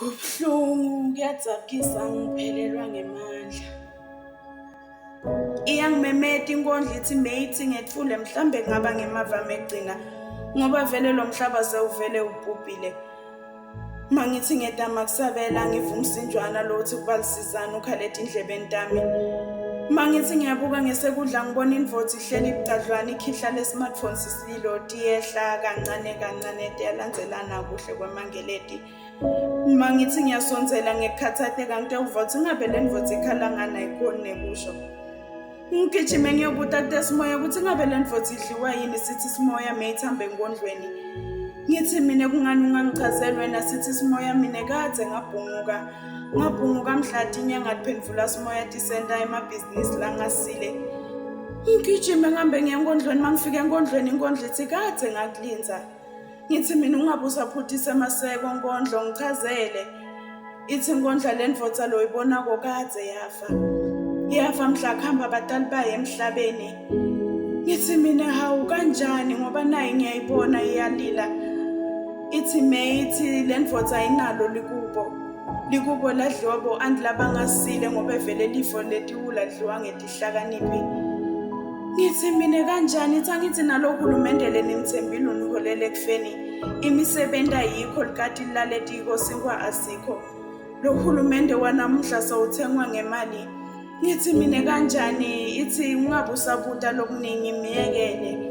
Kubuhlungu kuyadzabukisa ngiphelelwa ngemandla. Iyangimemeta inkondlo ithi mate ngetfule mhlambe kungaba ngemavami ekugcina ngoba vele lo mhlaba sewuvele ubhubhile. Mangithi ngiyetama kusabela ngiva umsinjwana lo uthi kubalisizana ukhala etindlebeni tami. Mangithi ngiyabuka ngesekudla ngibona indvodza ihleli bucadlwana ikhihla le-smartphone sisililo tiyehla kancane kancane tiyalandzelana kuhle kwemangeleti. Mangithi ngiyasondzela ngekukhatsateka ngitewuva kutsi ingabe le ndvodza ikhala ngani ayikhoni nekusho. Ngigijime ngiyobuta kutesimoya kutsi ingabe le ndvodza idliwa yini sithi simoya meyithambe enkondlweni. Ngithi mina kungani ungangichazeli wena sithi simoya mina kadze ngabhunguka. Ngabhunguka mhla tinyanga tiphendvula simoya tisenta emabhizinisi langasile. Ngigijime ngihambe ngiye enkondlweni mangifika enkondlweni inkondlo ithi kadze ngakulindza. Ngithi mina ungabe usaphutisa emaseko nkondlo ngichazele. Ithi inkondla le ndvodza loyibonako kadze yafa. Yafa mhla kuhamba abatali bayo emhlabeni. Ngithi mina hawu kanjani ngoba nayi ngiyayibona iyalila. Ithi me ithi le ndvodza ayinalo likubo. Likubo ladliwa bo-anti labangasile ngoba evele lifo letiwula lidliwa ngetihlakaniphi. Ngithi mina kanjani ithi angithi nalo hulumende lenimthembile uniholele ekufeni. Imisebenzi ayikho likati lilale etiko sinkwa asikho. Lo hulumende wanamuhla sewuthengwa ngemali. Ngithi mina kanjani ithi ungabe usabuta lokuningi myekele.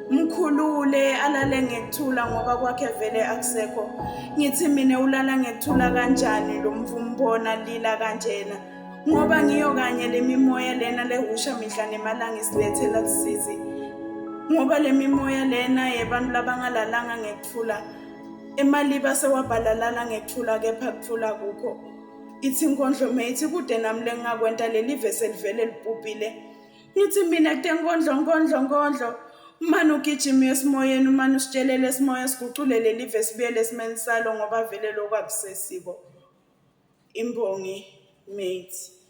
Mkhulule alale ngekuthula ngoba kwakhe vele akusekho. Ngithi mina ulala ngekuthula kanjani lo mvumbona lila kanjena. Ngoba ngiyo kanye le mimoya lena lehusha mihla nemalanga isilethela kusizi. Ngoba le mimoya lena yebantu labangalalanga ngekuthula. Emaliba sewabhalalala ngekuthula kepha kuthula kukho. Ithi inkondlo meyithi kude nami lengingakwenta leli vese livele libhubhile. Ngithi mina kutenkondlo nkondlo nkondlo umane ugijima uye esimoyeni umane usitshelele esimoya sigucule leli vesi buyele esimeni salo ngoba vele lokhu akusesiko. Imbongi mate.